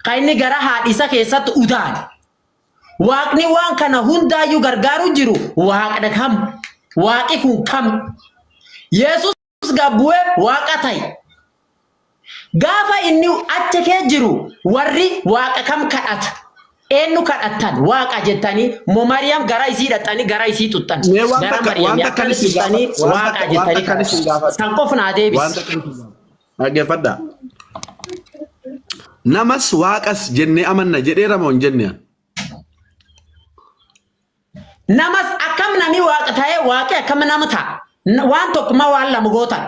Kan inni gara haadha isa keessatti utaale. Waaqni waan kana hundaayyuu gargaaru jiru waaqna kam? Waaqi kun kam? Yesus gabbu'ee waaqa ta'e. Gaafa inni achi kee jiru warri waaqa kam kadhata? Eenyu kadhattan? Waaqa jettanii moo Mariyaam gara isii dhaqxanii gara isii xuxxan? Mee waan Gara takka Mariyaam waan takka akkana isin xuxxanii gaafadha. Waan waaqa takka waan jettanii takka isin kadhatan. gaafadha. San qofa naa Waan deebisi. takka isin gaafadha. Dhaggeeffadhaa. Namas waaqas jennee amanna jedheera moo hin jenne? Namas akkam nami waaqa ta'ee waaqi akkam nama ta'a? Waan tokkummaa waan lama gootan.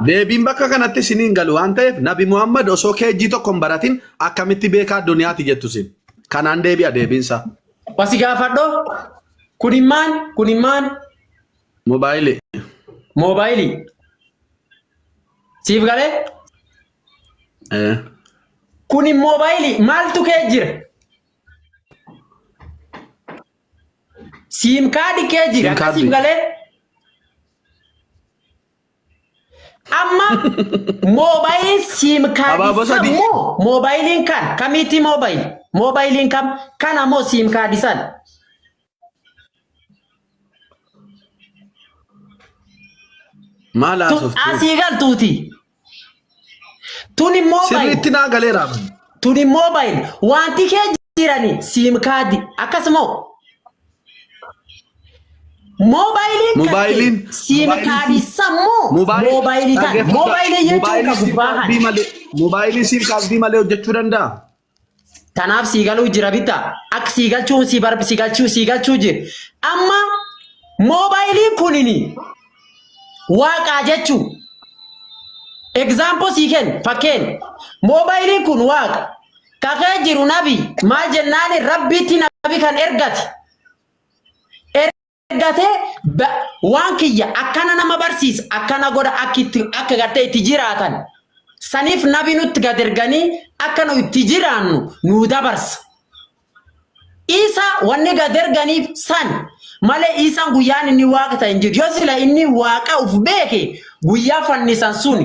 Deebiin bakka kanatti isiniin galu waan ta'eef Nabi Muhammad osoo keejjii tokko hin baratin akkamitti beekaa addunyaati jettu isin. Kanaan deebi'a deebiinsa. Wasi gaafadhoo kun immaan kun immaan Moobaayilii. moobaayilii. Siif galee Eh. kun moobaayilii maaltu kee jira? Siim kaadii kee jira Siim akka siif kaardii. galee amma moobaayiliin siim kaadii Abaaboo sadii. sammoo moobaayiliin kan kamiiti moobaayil moobaayiliin kam kana moo siim kaadii san Maal tun haasoftu? asii galtuuti tuni moobaayil Sirriitti naa galeera. tuni moobaayil wanti kee jirani siim kaadii akkasuma moobaayiliin kan kee Moobaayiliin siim kaadii sammoo moobaayilii tan dhaggeeffadhaa. moobaayilii jechuun Moobaayilii ka siim gubbaa kaardii kana. malee moobaayilii siim kaardii malee hojjechuu danda'a. Tanaaf sii galuu jira bitta. Akka sii galchuun sii barb sii galchuu sii galchuu jira. Amma moobaayiliin kunini waaqaa jechuu. Example sii kenn fakkeen moobaayiliin kun waaqa. Kakee jiru nabi maal jennaani rabbiitti nabi kan ergate. Ergatee waan kiyya akkana nama barsiisa akkana godha akka itti akka gartee itti jiraatan. Saniif nabi nutti gad erganii akka nu itti jiraannu nuu dabarsa. Isa wanni gad erganiif san malee isaan guyyaan inni waaqa ta'e hin jiru. Yoo sila inni waaqa uf beeke guyyaa fannisan sun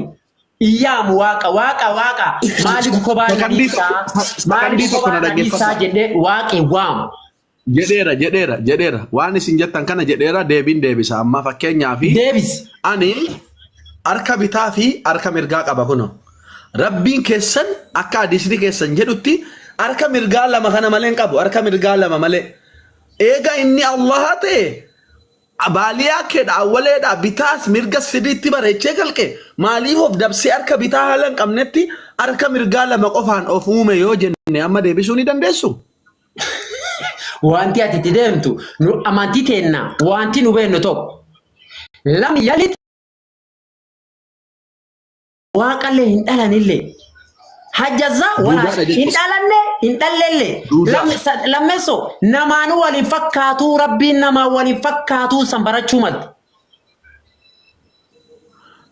iyyaamu waaqa waaqa waaqa maaliif kophaa na Sakandii dhiistaa tokko maaliif sakandii tokko kophaa na na dhiistaa dhaggeeffadhaa. jedhee waaqi waamu. Jedheera jedheera jedheera waan isin jettan kana jedheera deebiin deebisa amma fakkeenyaa fi Deebis. ani harka bitaa fi harka mirgaa qaba kuno. Rabbiin keessan akka hadiisni keessan jedhutti harka mirgaa lama kana malee hin qabu harka mirgaa lama malee. Eega inni Allaha ta'e baaliyaa keedha awwaleedha bitaas mirgas sirriitti bareechee kalqe maaliif of dabsee harka bitaa haala hin qabnetti harka mirgaa lama qofaan of uume yoo jenne amma deebisuu ni dandeessu? Wanti ati itti deemtu nu amantii teenna wanti nu beennu tokko. Lam yalid waaqallee hin dhalanillee. Hajjaza wala Duudaadha hin jechuudha. dhalanne hin dhallellee. Duudaa. Lammeessoo namaanuu waliin fakkaatuu rabbiin namaa waliin fakkaatuu san barachuu malte.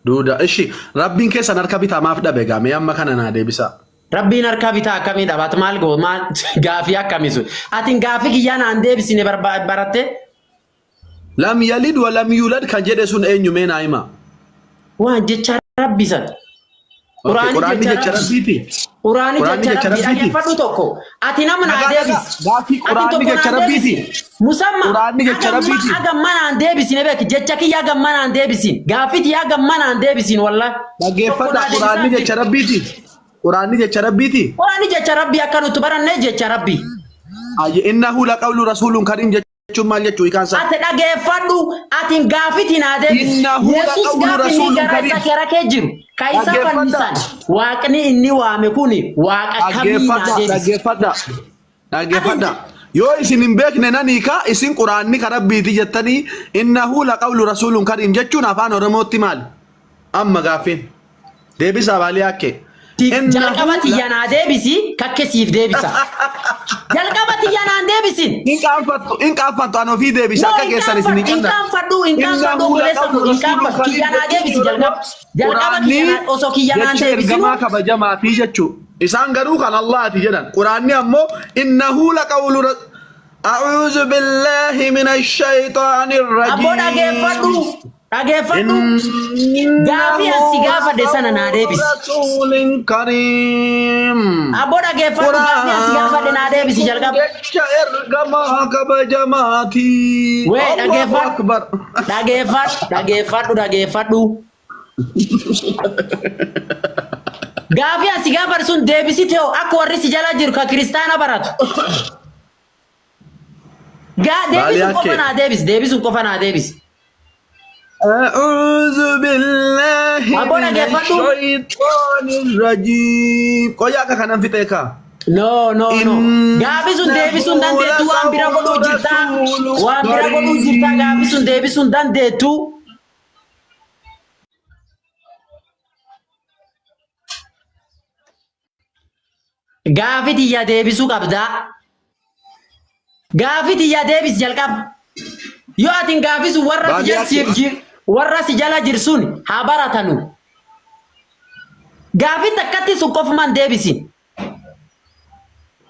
Duudaa. Ishi rabbiin keessan harka bitaa maaf dhabe gaa mee amma kana naa deebisaa. Rabbiin harka bitaa akkamii dhabaat maal goo maal gaafii akkamii sun. Atiin gaafii kiyyaa naan deebisine baratte Lam yalid wa lam yulad kan jedhe sun eenyu mee naa himaa. waan jecha rabbi san. Okay, Quraanii Quraanni jecha jecha rabbi. rabbiiti. Quraanii Quraanni jecha jecha rabbi rabbiiti. dhaggeeffadhu tokko. Ati nama naa Dhagaa dhagaa deebisi. gaaffii Ati quraanni tokko jecha naan rabbiiti. deebisi. Musamma Quraanni jecha hagamma rabbiiti. hagamma naan deebisine beeki jecha kiyya hagamma naan deebisin. Gaaffii tiyya hagamma naan deebisin wallahi. Tokko Dhaggeeffadha naa deebisaa quraanni hin jecha jiru. rabbiiti. Quraanni jecha rabbiiti. Quraanni jecha rabbi akka nuti baranne jecha rabbi. Ayye innahu laqawlu rasuulun kariim jechuun maal jechuu hiikaan isaa? Ati dhageeffadhu ati gaafiti naa deebisi. Innahu Yesus laqawlu gaafa inni rasuulun gara kariim. isa kera kee jiru ka isa Dhaggeeffadha. fannisan waaqni inni waame kuni waaqa kamii naa Dhaggeeffadha deebisi. dhaggeeffadha dhaggeeffadha. Yoo isin hin beekne nan hiika isin quraanni ka rabbiiti jettanii innahu laqawlu rasuulun kariim jechuun afaan oromootti maali? Amma gaaffiin. Deebisaa baalii hakke. Jalqaba Innahu tiyya naa deebisi kakke siif deebisa. Jalqaba tiyya naan deebisin. hin qaanfattu hin qaanfattu an ofii deebisa No akka hin keessan isin hin qaanfadhu hin qabna. qaanfadhu hin qaanfadhu Innahu obboleessa laqawlu koo hin rasuulun qaanfadhu kariim kiyya naa jechuun deebisi jalqaba. Jalqaba kiyya Quraanni naa osoo kiyya naan jecha deebisinu ergamaa kabajamaatii jechuu. Isaan garuu kan Allaati jedhan. Quraanni ammoo innahu laqawlu A'uuzu billaahi mina shayxaani Abboo rajiim. dhageeffadhu. Dhageeffadhu. Gaafii as si gaafadhe sana naa deebisi. Rasuulin kariim. Abboo dhageeffadhu gaafii as si gaafadhe naa deebisi jalqaba. Jecha ergamaa kabajamaati. Wee Allahu dhageeffadhu. akbar. Dhageeffadhu dhageeffadhu dhageeffadhu. Gaafii as si gaafadhe sun deebisite hoo akka warri si jala jiru ka kiristaana baratu. Gaa deebisuun qofa Baaliyaa naa deebisi deebisuun qofa naa deebisi. أعوذ بالله Abboo من dhageeffadhu. الشيطان الرجيم. Qoyaa akka kanan fixee kaa. No, no, no. Gaafi sun deebisuun dandeettu waan bira godhuu jirtaa. Waan bira godhuu jirtaa gaafi sun deebisuun dandeettu. Gaafi tiyya deebisuu qabdaa. Gaafi tiyya deebis jalqaba. Yoo atin gaafi sun warra si jala Baadiyyaa warra si jala jirsun haa baratanu. Gaafi takkatti sun qofumaan deebisi.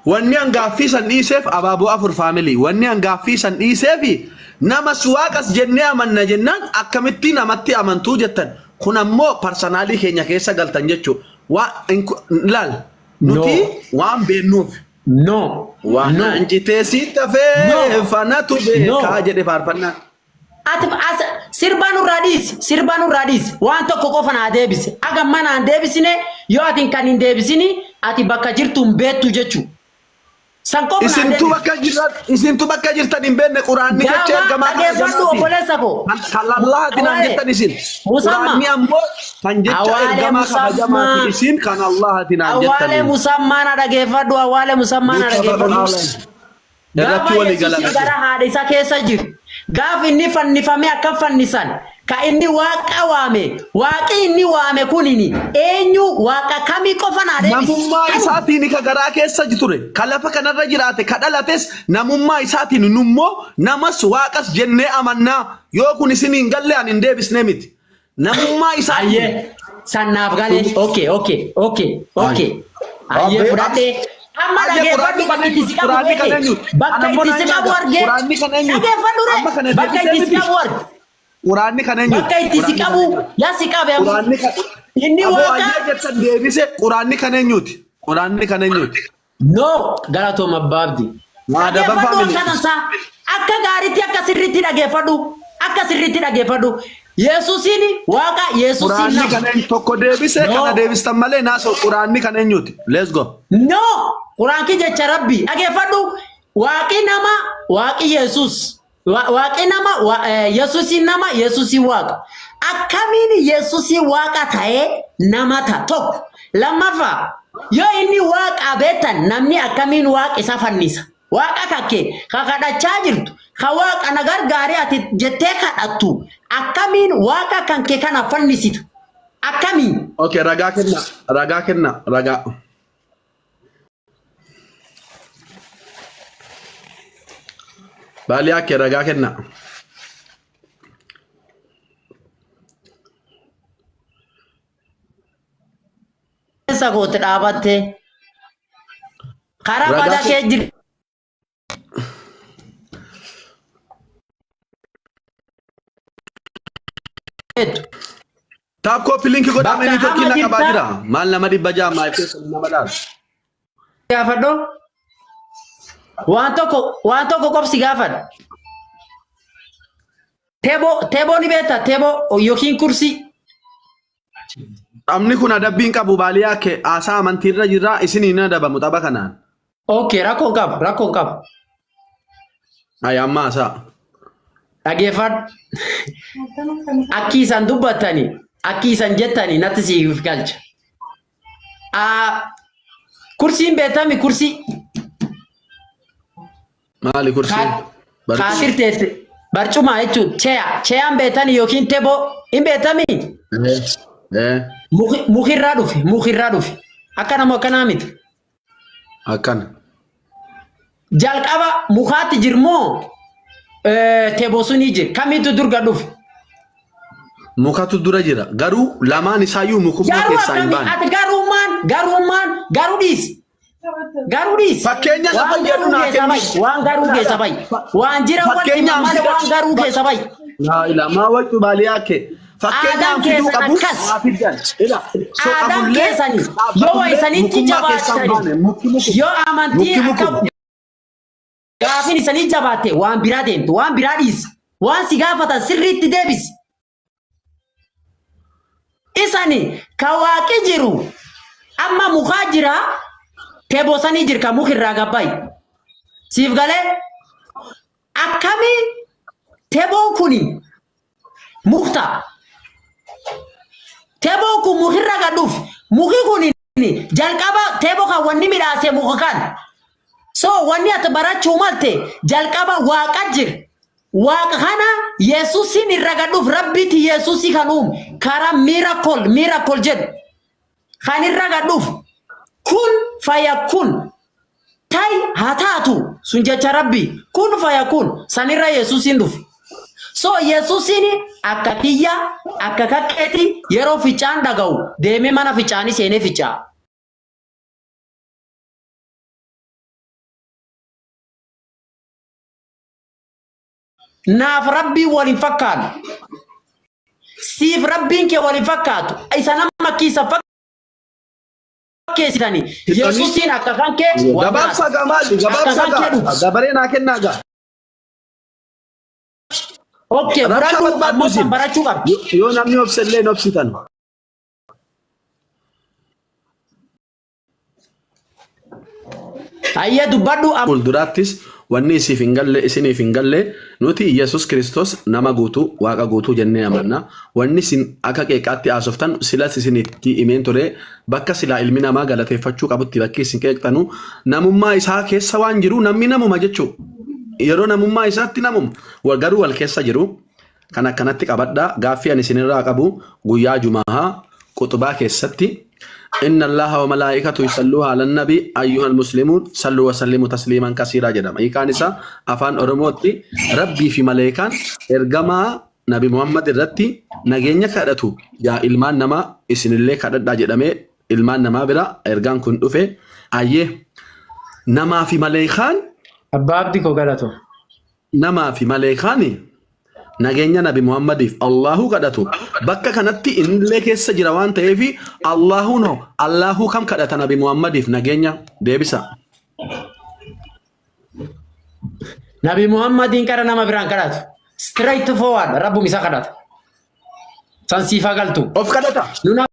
Wanni an gaaffii san dhiiseef abaaboo afur faamilii. Wanni an gaaffii san dhiiseef namas waaqas jennee amanna jennaan akkamitti namatti amantuu jettan. Kun ammoo parsanaalii keenya keessa galtan jechuudha. Waa laal nuti waan beennuuf. No. Waan No. ancitee si tafee No. fanatu beekaa jedhe faarfannaan. Ati as sirbaa nurraa dhiisi sirbaa nurraa dhiisi waan tokko qofa naa deebise aga mana hin deebisine yoo ati kan hin deebisini ati bakka jirtu hin beektu jechuu san qofa naa Isintu deebise. bakka jirtan isintu bakka jirtan hin beekne quraanni jecha Gaafa ergamaa dhageeffadhu obboleessa koo. Kan Allahaatiin Awaale jettan isin. Musamma Quraanni ammoo kan jecha Awaale ergamaa kabajamaati musammaa isin kan Allahaatiin awwaale jettaniin. musammaa na dhageeffadhu awwaale musammaa na dhageeffadhu. Irratti Gaafa walii Yesuus galan. gara haadha isaa keessa jiru gaafa inni fannifamee akka fannisan ka inni waaqa waame waaqi inni waame kunini eenyu waaqa kamii qofa naa deebisi. Namummaa isaatiin ka garaa keessa ture ka lafa kanarra jiraate ka dhalates namummaa isaatiin nummoo namas waaqas jennee amannaa yoo kun isin hin galle ani hin deebisne miti. Namummaa isaatiin. Ayyee sannaaf galee okay okay okay okay ayyee fudhadhee amma Ayyee dhageeffadhu quraanni bakka kan itti si eenyuti? qabu Quraanni kan beeke eenyuti? bakka Ana immoo itti si naan qabu nyaata. argee Quraanni kan eenyuti? dhageeffadhu Amma re kana bakka itti deebisee si miti. qabu arge Quraanni kan eenyuti? bakka itti si Quraanni kan qabu eenyuti? yaa si qabe amma Quraanni kan inni Aboo waaqa ayyee jettan deebise quraanni kan eenyuti? Quraanni kan eenyuti? No, galatooma abbaabdi. Maadaban Dhageeffadhu faamilii. akka tansaa akka gaariitti akka sirriitti dhageeffadhu akka sirriitti dhageeffadhu. Yesuusiin waaqa Yesuusiin Quraanni nama. kan eenyu tokko deebise No. kana deebistan malee naasoo quraanni kan eenyuti? Let's go. No, quraanki jecha rabbi dhageeffadhu waaqi nama waaqi Yesuus waaqi nama Yesuusiin nama Yesuusiin waaqa. Akkamiin Yesuusiin waaqa ta'ee nama ta'a tokko lammaffaa yoo inni waaqa beektan namni akkamiin waaqa isa fannisa. Waaqa kakke ka kadhachaa jirtu ka waaqa na gargaaree ati jettee kadhattu akkamiin waaqa kan kee kana fannisitu akkamiin. Okay, ragaa kenna. Ragaa kenna. Ragaa. Baaliyaa kee ragaa kenna. Keessa kootti dhaabatte karaa Ragaa badaa kee jir. Taap kooppi linkii godhaa Bakka mee tokki hama na qabaa jirta jira. Maal nama 600 maal keessa nama dhaala. gaafadho. Waan tokko qofsi gaafadha. Teeboo teeboo ni beekta teeboo yookiin kursii. Taphni kun adabbiin qabu baaliyaa kee haasaa amantiirra jirra isin hin adabamu tapha kanaan. Okay rakkoo qabu rakkoo qabu. Ayi amma haasaa. Dhageeffadhu. Akki isaan dubbattani akki isaan jettani natti siif galcha. Kursiin beektami kursii. Maali kursiin? Kaatir teesse barcuma jechuun cheya cheyaan beektani yookiin teeboo hin beektami. Mukirraa dhufe mukirraa dhufe akka nama akkanaa miti. Akkana. Jalqaba mukaatti jirmoo teeboo sunii jira kamiitu durga dhufe. Mukatu dura jira garuu lamaan isaayyuu mukummaa Garuu keessaa hin akkamii baane. ati garuumaan garuumaan garuu dhiisi. Garuu dhiisi. Fakkeenya lafa Waan jedhu garuu naa keessa kenni. bayi. Waan garuu keessa bayi. Waan jira wanti Fakkeenyaaf malee waan garuu keessa bayi. Laa ilaa maa waccu baaliyaa kee. Fakkeenyaan Aadaan fiduu keessan qabu akkas. maa fiddan. Ila so Aadaan qabullee keessan yoo dhaabbatullee isanitti mukummaa keessaa hin jabaatani baane mukti muku. yoo amantii Mukti akka mukuma. gaafin isanii jabaatte waan biraa deemtu waan biraa dhiisa waan si gaafatan sirriitti deebisi. Isani ka waaqi jiru amma mukaa jira tebosanii jira ka muki irraa gabbayi. Siif galee akkami teboon kuni mukta. Teboon kun mukirra gad dhufe muki kun jalqaba teboo kan wanni midhaase muka kan. So wanni ati barachuu malte jalqaba waaqa jira. Waaqa kana Yesuusin irra gad dhufe Rabbiiti Yesuusi kan uume karaa miracle miracle jedhu kan irra gad dhufe kun fayakun tai haa taatu sun jecha Rabbi kun fayakun sanirra Yesuusin dhufe. So Yesuusin akka kiyya akka kakkeeti yeroo ficaan dhaga'u deemee mana ficaanii seenee ficaa. Naaf Rabbiin wal hin fakkaatu. Siif Rabbiin kee wal hin fakkaatu. Isa nama kiisa fakkeessitanii. Yesuusiin akka kan kee wal Gabaabsaa nyaata. gaa maali? Akka Gabaabsaa kan kee gaa. dhugu. Dabaree naa kennaa gaa. Okay, Rabshaa fudhadhu barbaaddu ammoo san isin. barachuu qabdi. Yoo namni obse illee hin obsitan. Hayyee dubbadhu amma. Fuulduraattis wanni isiif hin galle isiniif hin galle nuti Yesus Kiristoos nama guutuu waaqa guutuu jennee amanna. Wanni isin akka qeeqaatti haasoftan silas isinitti himeen ture bakka silaa ilmi namaa galateeffachuu qabutti bakki isin qeeqxanu namummaa isaa keessa waan jiru namni namuma jechuu. Yeroo namummaa isaatti namuma garuu wal keessa jiru. Kan akkanatti qabadhaa gaaffii ani isinirraa qabu guyyaa jumahaa quxubaa keessatti inna allaha wa malaa'ikatu yusalluu ala nabi ayyuhal muslimuun salluu wa sallimu tasliiman kasiiraa jedhama. Hiikaan isaa afaan Oromootti rabbii fi maleekaan ergamaa nabi Muhammad irratti nageenya kadhatu yaa ilmaan namaa isinillee kadhadhaa jedhamee ilmaan namaa bira ergaan kun dhufe ayyee namaa fi maleekaan Abbaa Abdii koo galatu. Namaa fi maleekaan nageenya nabi Muhammadiif Allahu kadhatu bakka kanatti innillee keessa jira waan ta'eef Allahu no Allahu kam kadhata nabi Muhammadiif nageenya deebisa. Nabi Muhammadiin qara nama biraan kadhatu. Straight forward rabbum isa kadhata. San siifaa galtu. Of kadhata. Nuna